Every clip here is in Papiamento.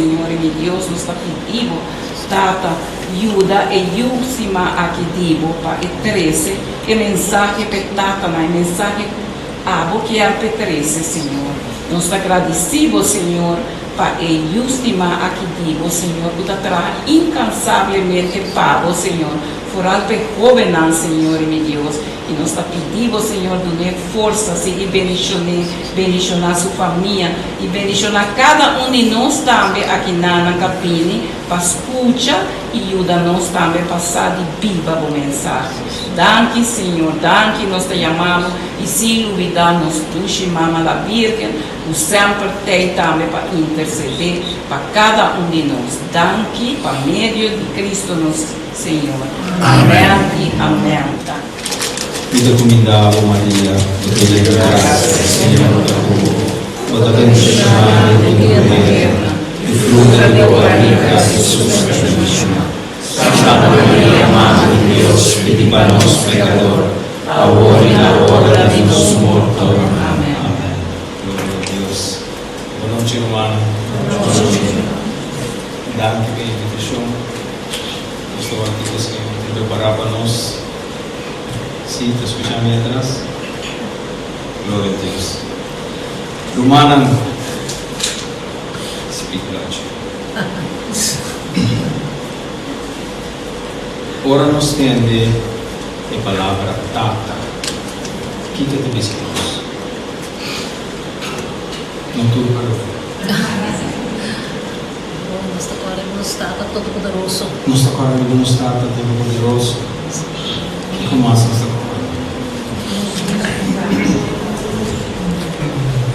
Señor i mi Dios, nos ta pidi Bo, Tata, yuda e yu stima aki di Bo pa e trese e mensahe p'e tatanan, e mensahe ku Abo kier p'e trese, Señor. Nos ta gradisí Bo, Señor, pa e yu stimá aki di Bo, Señor, ku ta traha inkansablemente pa Bo, Señor, foral p'e hóbennan, Señor i mi Dios. I nos ta pidi Bo, Señor, dun'é forsa, sigui bendishon'é, bendishoná su famia, i bendishoná kada un di nos tambe aki na nan ka bini pa skucha i yuda nos tambe pa sa di biba Bo mensahe. Danki, Señor, danki, nos ta yama Bo i sin lubidá nos dushi Mama la Birgen, ku semper t'ei tambe pa intersedé pa kada un di nos. Danki pa medio di Cristo nos. Señor. Amen y amen. Mi ta cuminda bo, Maria, bo ta yen di gracia, Señor ta cu bo. Bo ta bendiciona den tur muhernan, y fruta di bo barriga, Jesus, ta bendiciona. Santa Maria, Mama di Dios, pidi pa nos pecador, awor y na ora di nos morto. Amen. Gloria a Dios. Bon nochi, rumannan. Danki pa e invitacion. Nos ta wak kiko Señor tin prepará pa nos. Sí, ta skuchá mi atras? Gloria a Dios. Rumannan, spikulachi. Ora nos tende e palabra tata, kiko ta bisa nos? No tur pero. Nos ta kòrda riba nos Tata Todopoderoso. Nos ta kòrda riba nos Tata Todopoderoso. Kiko mas nos ta kòrda?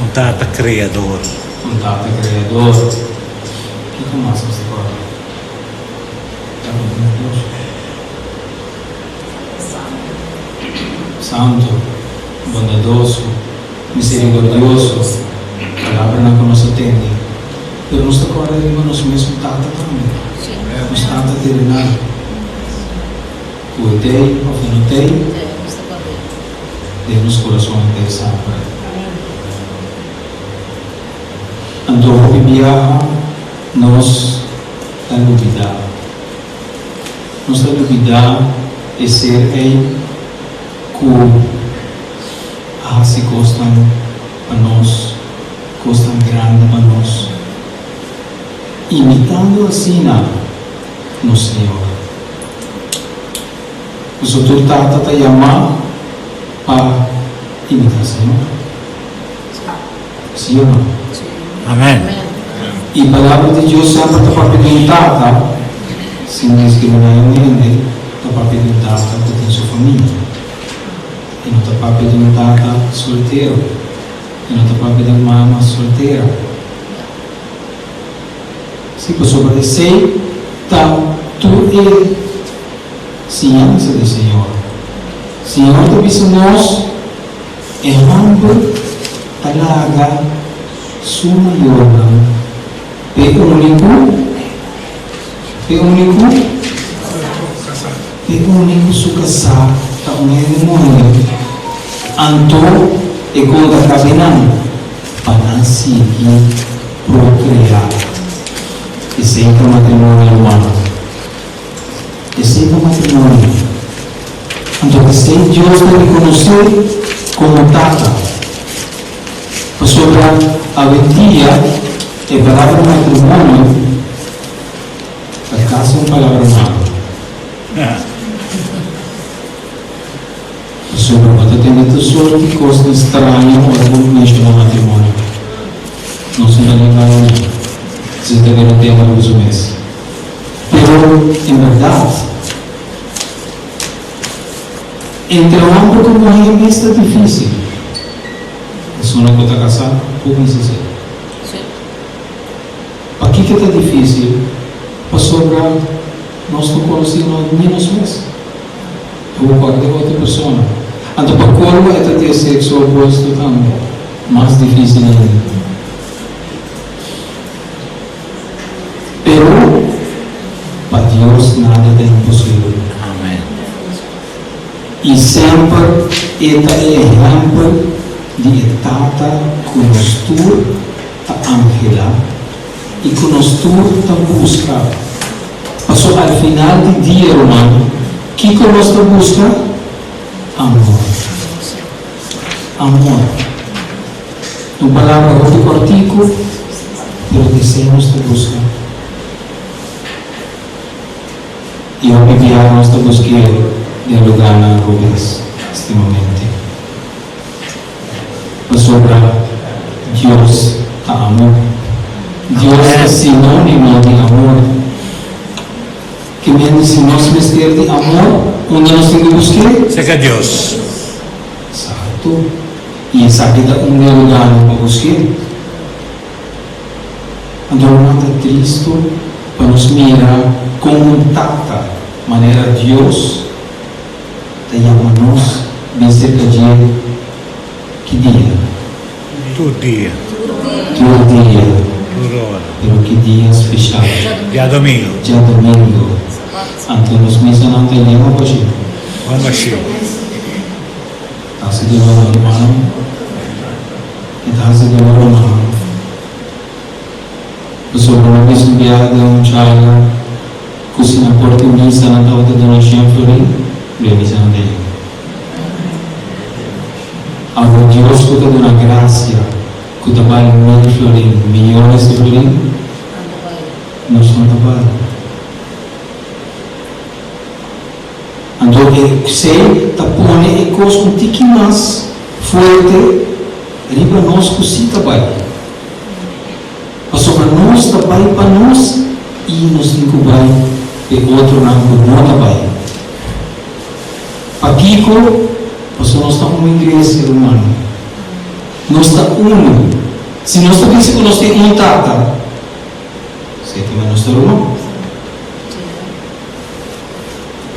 Un Tata Kreador. Un Tata Kreador. Kiko mas nos ta kòrda? Ta bondadoso. Santu, bondadoso, miserikordioso, palabranan ku nos a tende. Pero nos ta kòrda riba nos mesun tata tambe, nos tata terenal, ku e t'ei òf e no t'ei, den nos kurason e t'ei semper. Anto hopi biaha nos ta lubidá. Nos ta lubidá e ser ei ku a hasi kosnan pa nos, kosnan grandi pa nos, imitando asina nos Señor. Pasobra tur tata ta yamá pa imitá Señor. Sí o no? Amén. I Palabra di Dios semper ta papia di un tata, sin diskriminá un hende, ta papia di un tata ku tin su famia. E no ta papia di un tata soltero. E no ta papia di un mama soltera. Sí, pasobra esei ta tur e siñansa di Señor. Señor ta bisa nos e hòmber ta laga su mayornan p'e uni ku, p'e uni ku, p'e uni ku su kasá ta un hende muhé, anto e konta kabe nan pa nan sigui prokreá. Esei ta matrimonio, rumannan. Esei ta matrimonio. Anto esei Dios ta rekonosé komo Tata. Pasobra awendia e palabra matrimonio ta kasi un palabra malu. Pasobra bo ta tende tur sort di kosnan straño ora bo menshoná matrimonio. Nos no ta ni bai aña. Esei ta bira un tema riba su mes. Pero, en bèrdat, entre hòmber ku muhé mes ta difísil. Esunnan ku ta kasá por bisa esei. Pakiko ta difísil? Pasobra nos no konosí ni nos mes. Bo kòrda otro persona. Anto pa kolmo e ta di e sekso opuesto tambe. Mas difísil ainda. Pero pa Dios nada ta imposibel. Amen. I semper e ta e ehèmpel di e Tata ku nos tur ta anhelá. i ku nos tur ta buska. Paso al final di dia, ruman, kiko nos ta buska? Amor. Amor. Un palabra hopi kòrtiku, pero t'esei nos ta buska. I hopi bia nos ta busk'é den lugánan robes, stimamente. Pasobra Dios ta amor. Dios ta sinónimo di amor. Ke men si nos mester di amor, unda nos tin ku busk'é? Serka Dios. Exacto. I esaki ta un di e lugánan pa busk'é. Anto ruman ta tristu pa nos mira kon un tata manera Dios ta yama nos bin serka dje ki dia? Tur dia. Tur dia. Tur ora. Pero ki dia speshal? Djadomingo. Djadomingo. Anto nos misanan ta yen o bashí? Bon bashí. Ta hasi dolor rumannan. E ta hasi dolor rumannan. Pasobra no mes un biaha den un charla ku si na por tin misa nan tabata duna shen florin, lo e misa nan ta yega. Awor Dios ku ta duna grasia ku ta bali mil florin, miyones di florin, nos no ta bali. Anto esei ta pone e kos un tiki mas fuerte riba nos ku si ta bai. Pasobra nos ta bai pa nos i nos tin ku bai p'e otronan ku no ta bai. Pakiko? Pasobra nos ta un iglesia, ruman. Nos ta unu. Si nos ta bisa ku nos tin un Tata, esei ta nos ta ruman.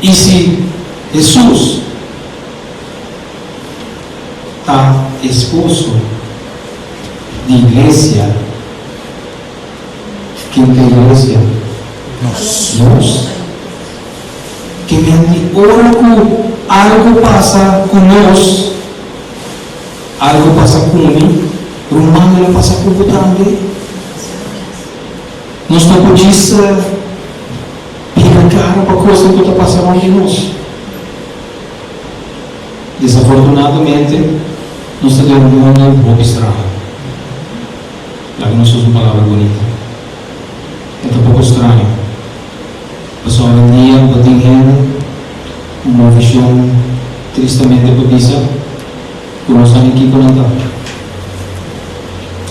I si Hesus ta esposo di iglesia, ken ta iglesia? Nos. Nos. Ke men di ora ku algu pasa ku nos, algu pasa ku mi, ruman lo pasa ku bo tambe. Nos no por djis bira kara pa kosnan ku ta pasa rònt di nos. Desafortunadamente, nos ta den un mundu hopi straño. Laga nos usa un palabra bunita. E ta poko straño, pasobra awendia bo tin hende ku movishon, tristamente pa bisa, ku no sa ni kiko nan ta.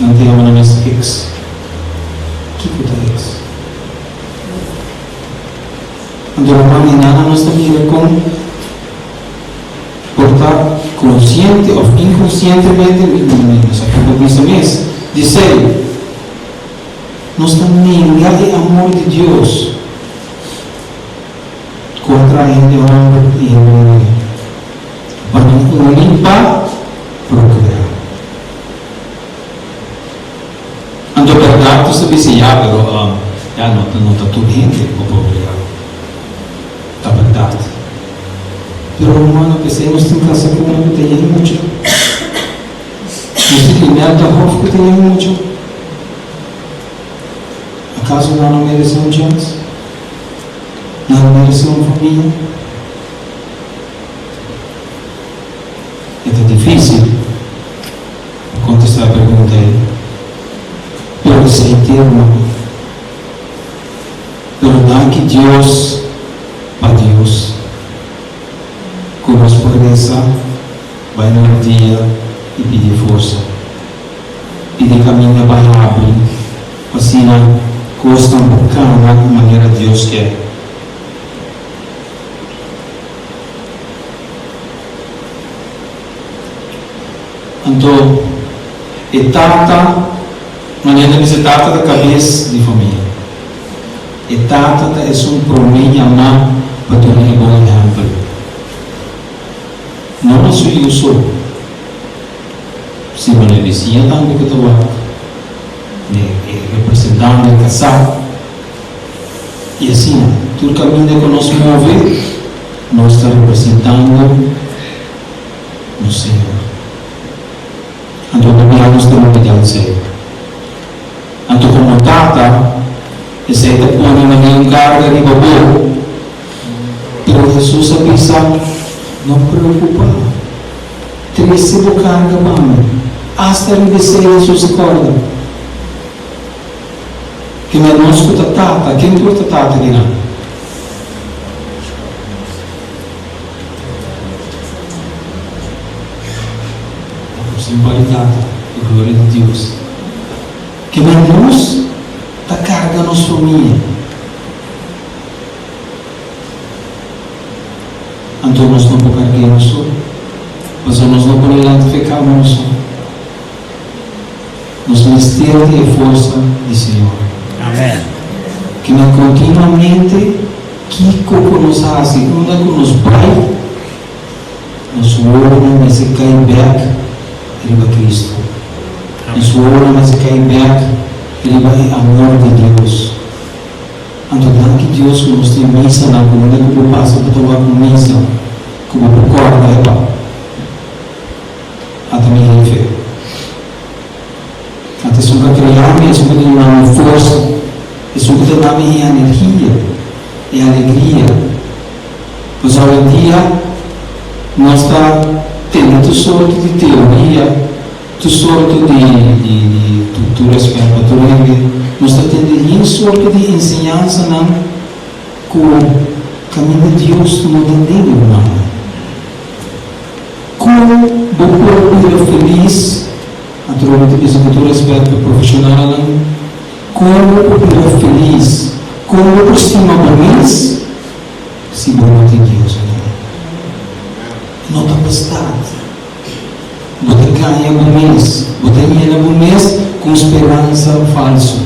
Nan ta yama nan mes ex. Kiko ta ex? Anto ruman di nana nos ta mira kon por ta konsiente òf inkonsientemente, mi no sa kon pa bisa mes, di esei nos ta nenga e amor di Dios kontra hende hòmber i hende muhé pa nan uni pa prokreá. Anto bèrdat nos ta bisa ya, pero ya no ta no ta tur hende ku por obliga. Ta bèrdat. Pero ruman, apesar nos tin kasa ku un ku ta yen mucha. Nos tin Imelda Hof ku ta yen mucha. Akaso nan no meresé un chèns? Nan no meresé un famia? E ta difísil. Kontestá e pregunta ei. Pero esei te ruman. Pero danki Dios pa Dios ku nos por resa bai na rodia i pidi forsa. Pidi kaminda pa habri pa asina kosnan por kana manera Dios ke. Anto e tata, manera ta bisa e tata ta kabes di famia. E tata ta esun promé yamá pa duna e bon ehèmpel. No na su yu so, sino na e bisiña tambe ku ta wak, na e representante kasá. I asina, tur kaminda ku nos move, nos ta representando nos Señor. Anto no bira nos ta lubidá esei. Anto komo tata. tata, esei ta pone manera un karga riba bo. Pero Hesus a bisa, No preokupá. Trese bo karga pa mi. Asta riba esei Hesus a kòrda. Kende nos ku ta tata? Ken tur ta tata di nan? Nos tin bali tata, pa gloria di Dios. Kende nos ta karga nos famia. Anto nos no por karg'é nos so, pasobra nos no por lanta fe kama nos so. Nos mester di e forsa di Señor. Amen. Kende kontinuamente kiko ku nos hasi, unda ku nos bai, nos wowonan mester kai bèk riba Kristu. Nos wowonan mester kai bèk riba e amor di Dios. Anto danki Dios ku nos tin misanan ku unda ku bo pasa bo ta wak un misa ku bo por kòrda epa. Ata mi hefe. Ata esun ku a krea mi, esun ku ta duna mi forsa, esun ku ta duna mi e energia, e alegria. Pasobra awendia nos ta tende tur sorto di teoria. Tur sorto di di tur respet pa tur hende, nos ta tende yen sorto di enseñansanan ku kaminda Dios no ta debe humano. Kon bo por bira felis? Anto mi ta bisa ku tur respet pa profeshonalnan, kon bo por bira felis? Kon bo por stima bo mes si bo no tin Dios aden? No ta bastante. Bo ta gaña bo mes. Bo ta yena bo mes ku un speransa falsu.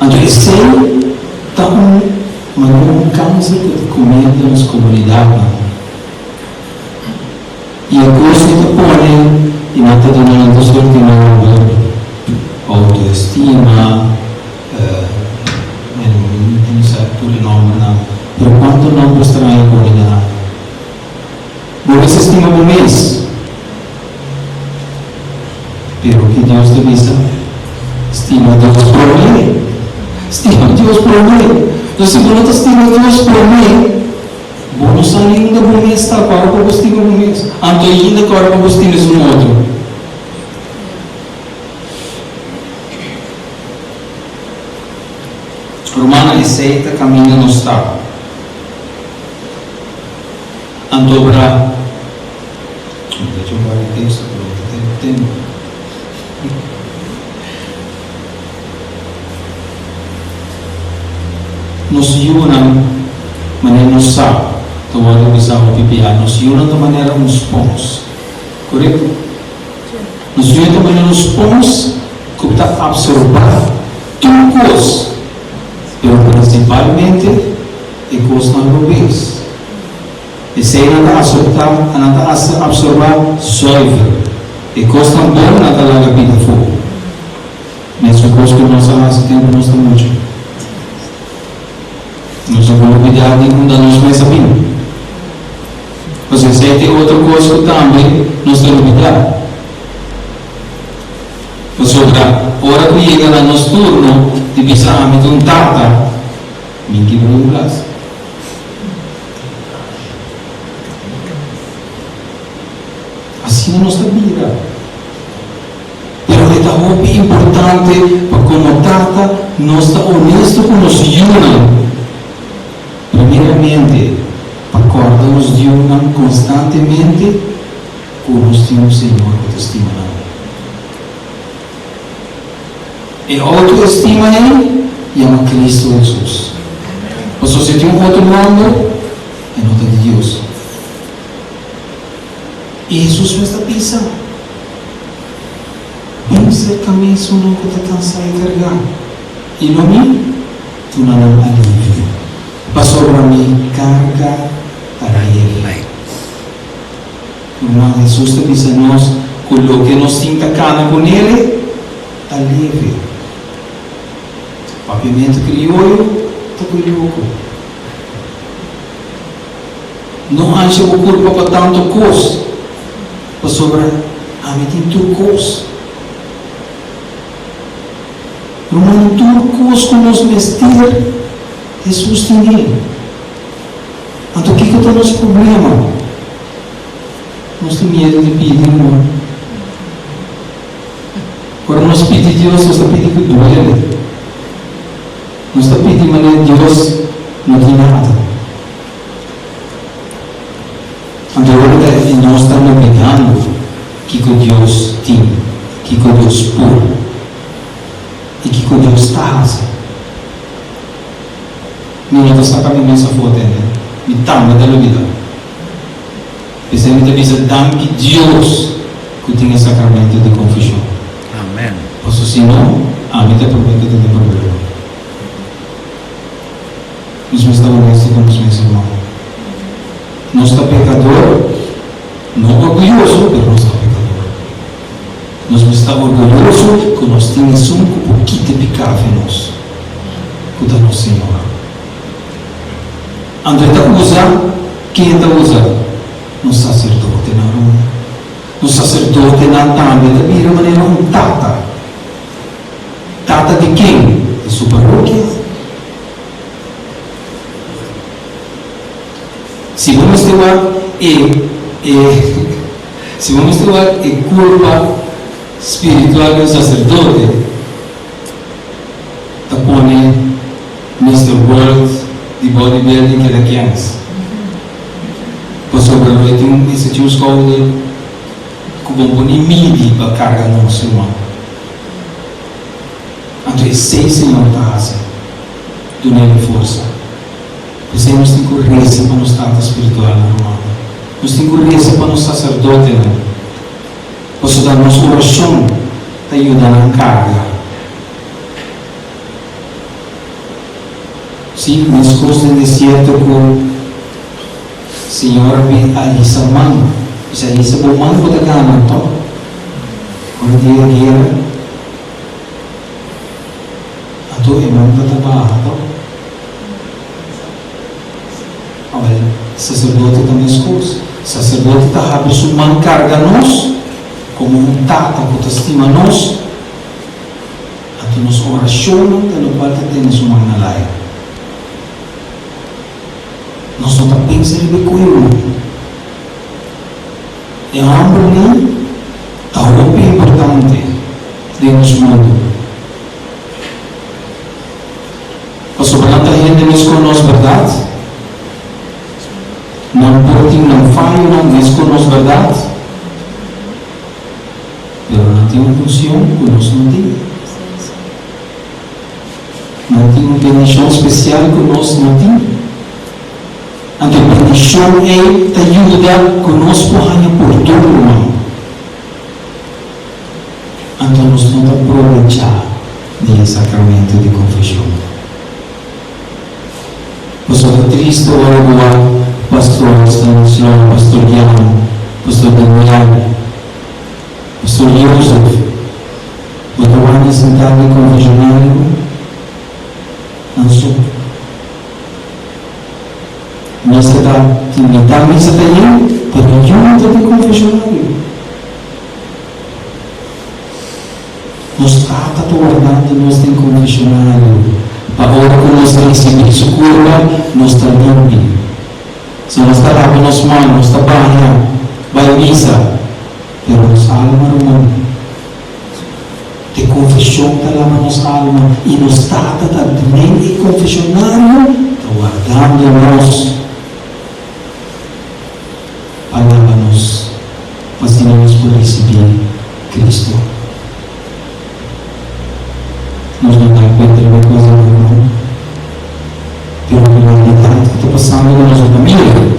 Anto esei ta un manera un kanser ku ta kumié den nos komunidatnan. I e kos ku ta pone i nan ta duna nan tur sorti nòmber, outoestima, mi no sa tur e nòmbernan, pero kuantu nòmber straño pone na nan. Bo mester stima bo mes. Pero ki Dios ta bisa? Stima Dios promé. Stima Dios promé. Entonces si bo no ta stima Dios promé, bo no sa ni unda bo mes ta ku ora pa bo stima bo mes. Anto ainda ku ora pa bo stima esun otro. Rumannan, esei ta kaminda nos ta. Anto bra Mi ta hecho un par di texto pero mi ta ten tempo. Nos yunan manera nos sa ta wòrdu bisa hopi bia nos yunan ta manera un spons. Korekto? Nos yunan ta manera un spons ku ta apsorbá tur kos pero prinsipalmente e kosnan robes. Esei nan ta asortá, nan ta absorbá zuiver. E kosnan bon nan ta laga bida afó. Mesun kos ku nos a hasi tempu nos ta mucha. Nos no por lubidá di unda nos mes a bin. Pasobra esei ta e otro kos ku tambe nos ta lubidá. Pasobra ora ku yega na nos turno di bisa ami ta un tata, Mi kibra un glas. Asina nos ta bira. Pero e ta hopi importante pa komo tata nos ta onesto ku nos yunan. Primeramente, pa kòrda nos yunan konstantemente ku nos tin un Señor ku ta stima nan. E outoestima ei yama Cristo Hesus. Pasobra si tin un otro nomber, e no ta di Dios. I Hesus mes ta bisa, Bin serka mi esunnan ku ta kansá i kargá, i lo mi duna nan alivio, pasobra mi karga ta leve. Ruman, Hesus ta bisa nos ku loke nos tin ta kana ku nele ta leve. Papiamentu krioyo ta ku yoko. No ansha bo kurpa pa tantu kos, pasobra ami tin tur kos. Ruman, tur kos ku nos mester, Hesus tene. Anto kiko ta nos problema? Nos tin miedu di pidi, ruman. Ora nos pidi Dios, nos ta pidi ku duele. Nos ta pidi manera Dios no tin nada. Anto ora ta e nos ta lubidando kiko Dios tin, kiko Dios por i kiko Dios ta hasi. Mi no ta saka mi mes afó tende, mi tambe ta lubidá. P'esei mi ta bisa danki Dios ku tin e sakramento di konfeshon. Amen. Paso si no, ami ta promé ku ta den problema. Nos mester honesto ku nos mes, hermano. Nos ta pekador, no orguyoso, pero nos ta pekador. Nos mester ta orguyoso ku nos tin esun ku por kita e piká afe nos, ku ta nos Señor. Anto e ta usa, ken e ta usa? Nos saserdotenan, ruman. Nos saserdotenan tambe ta bira manera un tata. Tata di ken? Di su parokia. Si bo mester wak e e si bo mester wak e kurpa spiritual di un saserdote ta pone Mister World di bodybuilding keda kens. Pasobra lo e tin un mester tin un skouder ku bo por ni midi pa karga nos ruman. Anto esei Señor ta hasi, dun'é forsa. P'esei nos tin ku resa pa nos tata spiritualnan, rumannan. Nos tin ku resa pa nos saserdotenan, pasobra nos orashon ta yuda nan karga. Sí, meskos den desierto ku Señor a bin a hisa man, bisa hisa bo man bo ta gana, tòg? Ora di e guera. Anto e man ta ta baha to. Awel, saserdote ta meskos. Saserdote ta habri su man karga nos komo un tata ku ta stima nos. Anto nos orashonnan ta lokual ta tene su man na laira. Nos no ta pensa riba e kueru. E hòmbernan ta hopi importante den nos mundu. Pasobra nan ta hende meskos nos, bèrdat? Nan por tin nan fayonan meskos nos, bèrdat? Pero nan tin un funshon ku nos no tin. Nan tin un bendishon spesial ku nos no tin. Anto e bendishon ei ta yuda ku nos por haña pordon, ruman. Anto nos no ta probechá di e sakramento di konfeshon. Pasobra tristu ora bo wak Pastor Stanislaw, Pastor Jan, Pastor Daniel, Pastor Joseph, bo ta wak nan sintá den konfeshonario nan so. Misa ta tin mitá misa ta yen, pero ningun ta den konfeshonario. Nos Tata ta wardando nos den konfeshonario, pa ora ku nos risibí Su kurpa, nos ta limpi. Si nos ta laba nos man, nos ta baña, bai misa, pero nos alma ruman. E konfeshon ta laba nos alma i nos Tata ta den e konfeshonario ta wardando nos pa laba nos, pa asina nos por risibí Cristo. Nos no ta kuenta riba e kosnan normal, pero ku realidat ku ta pasando ku nos no ta mira.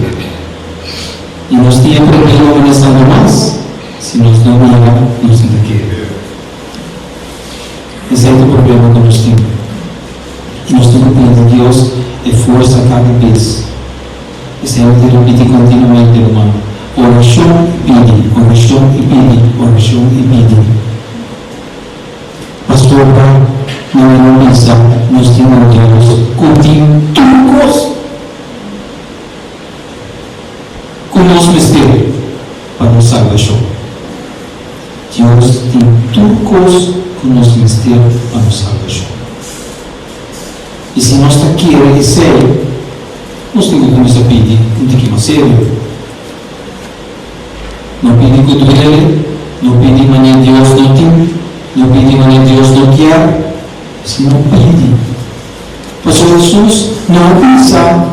I nos tin e problema ku nesando mas. Si nos no mira, nos no ta kere. Esei ta problema ku nos tin. I nos tin ku pidi Dios e forsa kada bes. Esei mi ta ripiti kontinuamente, ruman. Orashon i pidi, orashon i pidi, orashon i pidi. Pastor Bob nan a bisa nos tin un Dios ku tin tur kos ku nos mester. pa nos salbashon. Dios tin tur kos ku. ku nos mester pa nos salbashon. I si nos ta kere esei, nos tin ku kuminsá pidi un tiki mas serio. No pidi ku duele, no pidi manera Dios no tin, no pidi manera Dios no kier, sino pidi. Pasobra Hesus no a bisa,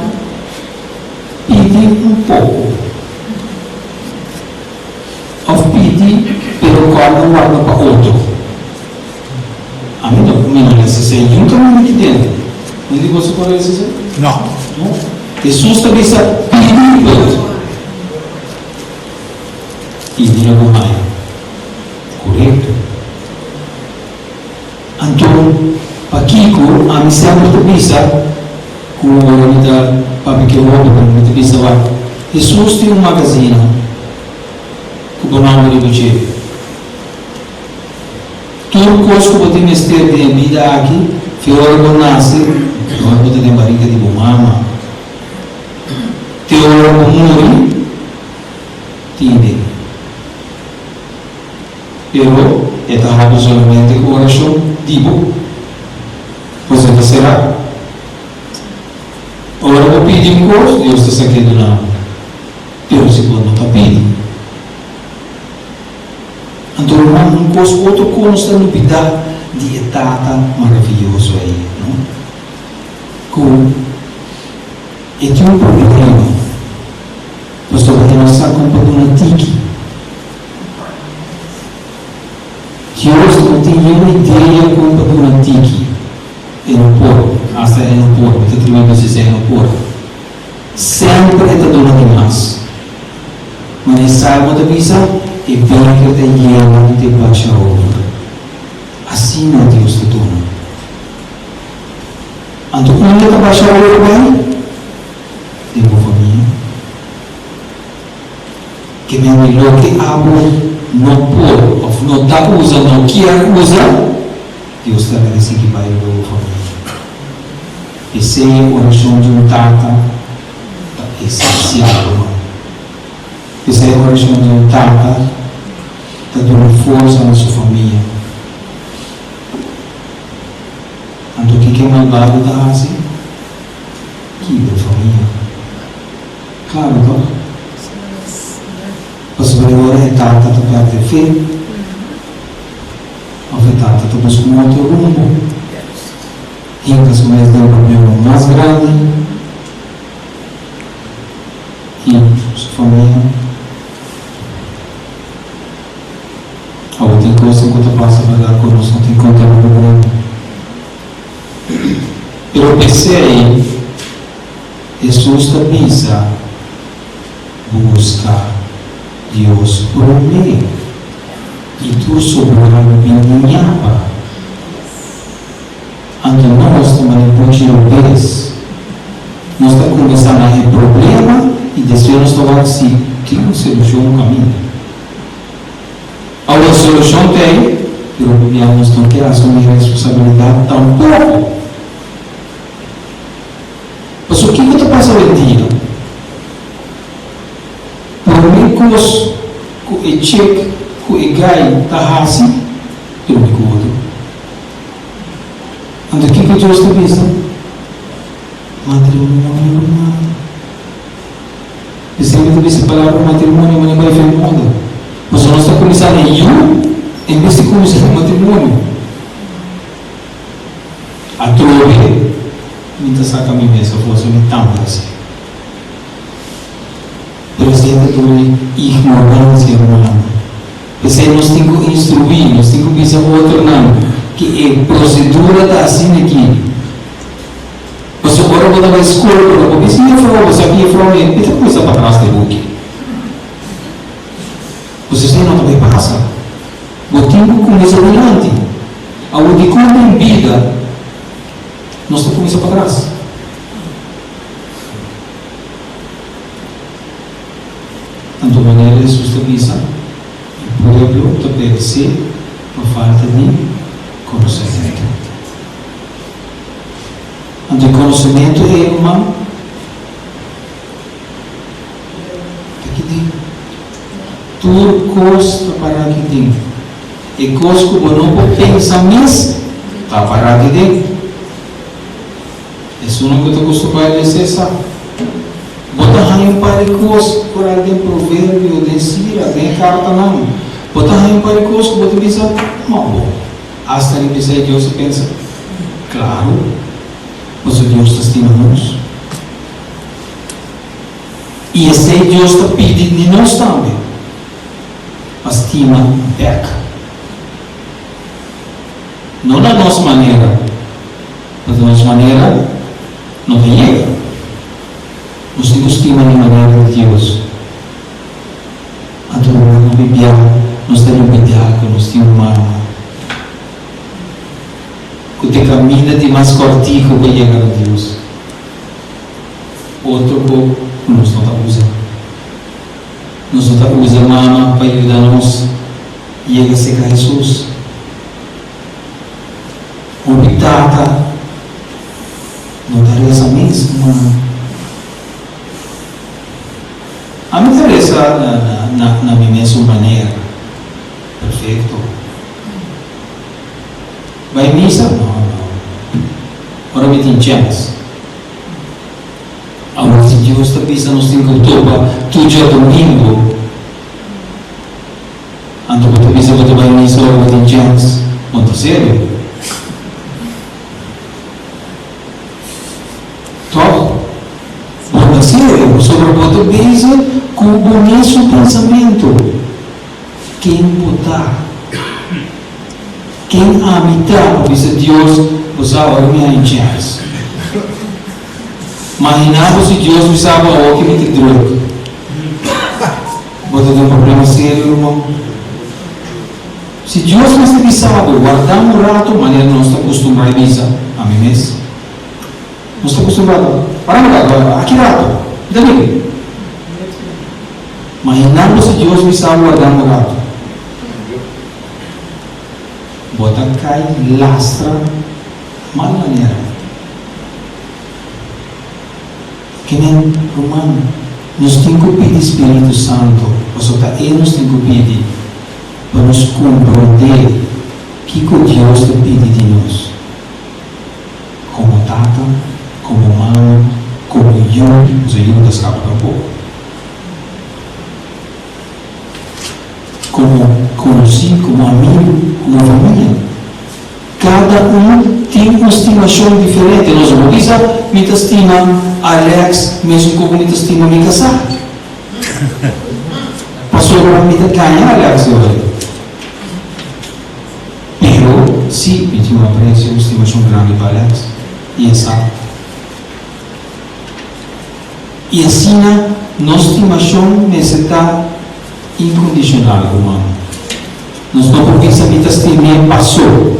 Pidi un poko. Òf pidi pero kòrda warda pa otro. Ami no, mi no lesa esei nunka mi miti dentro. Un di boso por lesa esei? No. No. Hesus ta bisa, Pidi punt. Pidi lo bo haña. Korekto. Anto, pakiko ami semper ta bisa ku ora mi ta papia ku e hóbennan, mi ta bisa wak, Hesus tin un magazina ku bo nòmber riba dje. Tur kos ku bo tin mester den e bida aki, fi ora bo nase, te ora bo ta den barika di bo mama, te ora bo muri, tin den. Pero e ta habri solamente ku orashon di bo. Pues e ta será. Ora bo pidi un kos, Dios ta sak'é duna bo. Pero si bo no ta pidi. Anto ruman, un kos otro ku nos ta lubidá di e Tata maravioso ei, no? Ku e tin un problema, pasobra e no sa kon pa duna tiki. Dios no tin niun idea kon pa duna tiki. E no por, asta e no por, mi ta tribi bisa esei, e no por. Semper e ta duna di mas. Manera e Salmo ta bisa, E beker ta yena te basha over. Asina Dios ta duna. Anto unda ta basha over bai? Den bo famia. Ke mende loke abo no por of no ta usa, no kier usa, Dios ta laga sigui bai riba bo famia. P'esei e orashon di un tata ta esensial, ruman. P'esei e orashon di un tata ta duna forsa na su famia. Anto kiko e malbado ta hasi? Kibra e famia. Claro toch? Pasobra e ora e tata ta perde fe, of e tata ta busca un otro rumbo, hinca su mes den problema mas grandi y su famia. Awe tin cosnan cu ta pasa berdad cu nos no tin conta riba problema. Pero p'esey. Hesus ta bisa, Buska Dios promé, i tur sobrá lo bin di ñapa. Anto nos ta manda buchi robes. Nos ta kuminsá na e problema i despues nos ta wak si tin un solushon kaminda. Awor solushon ta ei, pero hopi bia nos no ke asumí responsabilidat tampoko. Pasobra kiko ta pasa awendia? Promé kos ku e chek ku e gai ta hasi, drumi ku otro. Anto kiko Dios ta bisa? Matrimonio ruman. P'esei mi ta bisa palabra matrimonio manera bai fen moda. Pasobra nos ta kuminsá na yu en bes di kuminsá na matrimonio. Atrobe mi ta saca mi mes afo so mi tambe ta hacié. Pero esey ta duna ignorancia rumannan. P'esey nos tin cu instrui, nos tin cu bisa otronan cu e procedura ta asina aki. Pasobra ora bo ta bay scol bo no por bisa juffrouw, bo sa cu juffrouw mi ta cuminsa patras den buki. Pasobra esey no ta bay pasa. Bo tin ku kuminsá dilanti. Awor dikon den bida nos ta kuminsá patras? Anto manera Hesus ta bisa, E pueblo ta peresé pa falta di konosementu. Anto e konosementu ei, ruman, ta ki den? Tur kos ta para aki den. E kos ku bo no por pensa mes ta pará di den. Esunnan ku ta kustumbrá lesa e sa. Bo ta haña un par di kos foral den Proverbio, den Sira, den e kartanan. Bo ta haña un par di kos ku bo ta bisa, No bo. Asta riba esei Dios a pensa? Klaru, pasobra Dios ta stima nos. I esei Dios ta pidi di nos tambe, pa stima bèk. No na nos manera, pasobra nos manera no ta yega. Nos tin ku stima di manera di Dios. Anto ruman hopi bia nos ta lubidá ku nos tin un mama ku ta e kaminda di mas kòrtiku pa yega na Dios. Otro ku ku nos no ta usa. Nos no ta usa mama pa yuda nos yega serka Hesus. Hopi tata no ta resa mes ku mama. Ami ta resa na mi mesun manera. Perfecto. Bai misa? No, no. Ora mi tin chèns. Awor si Dios ta bisa nos tin ku topa tur djadumingu, anto bo ta bisa bo ta bai misa ora bo tin chèns? Bo ta serio? Tòg? Bo ta serio pasobra bo ta bezig ku bo mesun pensamentu. Ken bo ta? Ken ami ta pa bisa Dios, Bo sa ora mi haña chèns? Maginá bo si Dios bisa bo awor ke mi ta drùk. Bo ta den un problema serio, ruman. Si Dios mester bisa bo, Wardá un ratu, manera nos ta kustumbrá e bisa, ami mes. Nos ta kustumbrá ta, Para un ratu, aki ratu, mi ta bini. Maginá bo si Dios bisa bo wardá un ratu. Bo ta kai lastra mal manera. Kimen, ruman, nos tin ku pidi Spiritu Santu, pasobra ta E nos tin ku pidi pa nos komprondé kiko Dios ta pidi di nos komo tata, komo mama, komo yu, pasobra yu no ta skapa tampoko. Komo konosí, komo amigu, komo famia. Kada un tin un stimashon diferente. Nos no por bisa, Mi ta stima Alex mesun komo mi ta stima mi kasá. Pasobra mi ta gaña Alex di ora. Pero sí, mi tin un apresio, un stimashon grandi pa Alex, i e sa. I asina nos stimashon mester ta inkondishonal, ruman. Nos no por bisa mi ta stim'é pasó.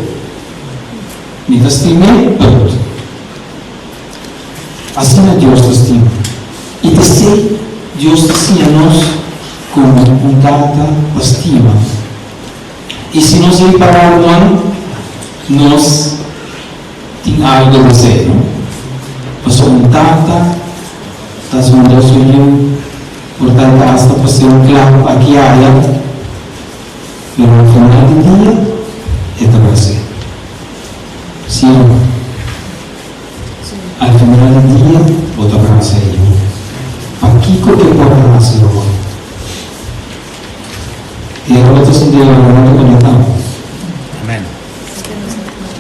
Mi ta stim'é, punt. Asina Dios ta stima. I t'esei Dios ta siña nos komo un tata pa stima. I si nos ripará, ruman, nos tin algo di esei, no? Pasobra un tata ta zunda su yu, por ta ta asta pa ser un klap aki aya, pero al final di dia e ta bras'é. Sí o no? Al final di dia bo ta brasa e yu. Pakiko e por hasi, ruman? E ora ta sinti e ruman ta konektá. Amen.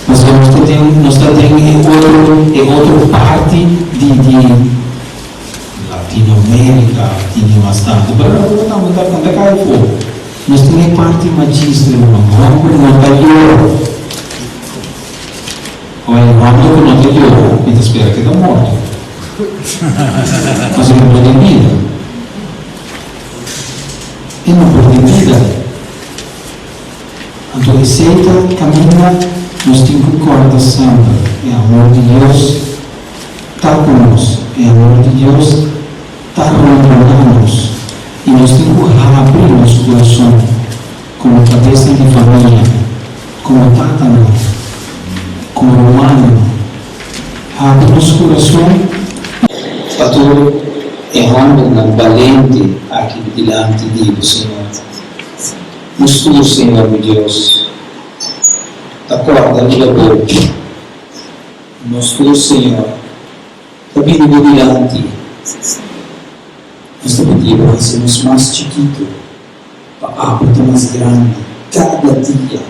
Pasobra nos ta den, nos ta den e otro, e otro parti di, di Latinoamerica tin mas tantu, pero Aruba tambe ta, ta kai afó. Nos tin e parti machista, hermano, homber no ta yora. Oye, homber ku no ta yora, mi ta spera ke ta morto. Pasobra no tin bida. E no por tin bida. Anto esei ta kaminda nos tin ku kòrda semper, e amor di Dios ta ku nos, e amor di Dios ta rondoná nos, i nos tin ku habri nos kurason komo kabesnan di famia, komo tatanan, komo rumannan, habri nos kurason pa tur e hòmbernan balente aki dilanti di bo, Señor. Nos tur, Señor mi Dios. ta kòrda riba bo, Nos tur, Señor, ta bini bo dilanti. Nos ta pidi bo hasi nos mas chikitu, pa abo ta mas grandi kada dia,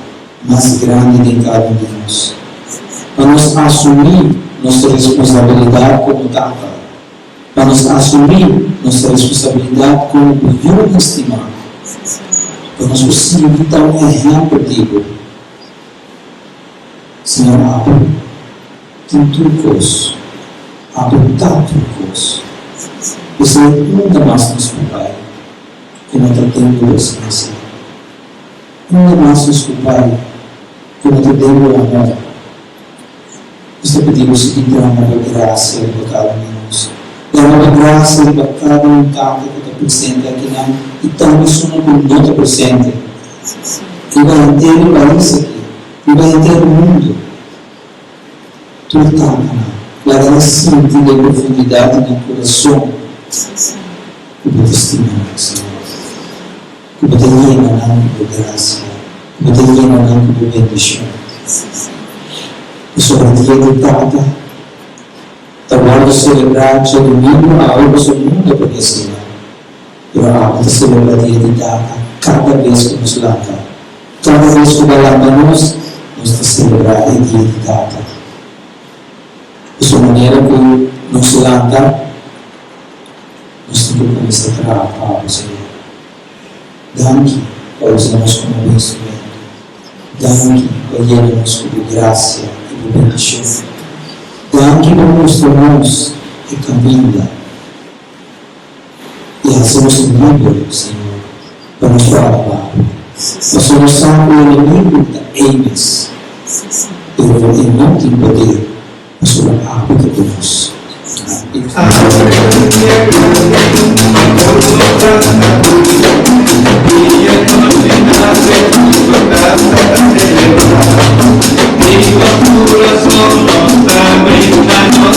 mas grandi den kada un di nos. Pa nos asumí nos responsabilidat komo tata, pa nos asumí nos responsabilidat komo bo yunan stimá, pa nos por sigui ta un ehèmpel di bo. Señor abo tin tur kos, abo ta tur kos. P'esei unda mas nos por bai ku no ta den bo presensia? Unda mas nos por bai ku no ta den bo amor? Nos ta pidi bo sigui drama bo grasia riba kada un di nos. Drama bo grasia riba kada un tata ku ta presente akinan i tambe esunnan ku no ta presente. Riba henter e pais aki, riba henter mundu, tur tatanan laga nan sinti den profundidat di nan kurason ku bo ta stima nan, Señor, ku bo ta yena nan ku bo grasia, ku bo ta yena nan ku bo bendishon. Pasobra Dia di Tata ta wòrdu selebrá djadumingu awe pasobra mundu a pone asina. Pero abo ta celebra dia di tata cada bes cu nos lanta. Cada bes cu bo a lanta nos, nos ta celebra e dia di tata. Pasobra manera cu nos lanta, nos tin cu cuminsa traha pa abo, Señor. Danki pa usa nos como bo instrumento. Danki pa yena nos cu bo gracia y bo bendicion. Danki pa mustra nos e caminda. I hasi nos liber, Señor, pa nos por alabá Bo. Pasobra nos sa ku e enemigu ta ei mes, pero e no tin poder pasobra Abo ta ku nos. Amén.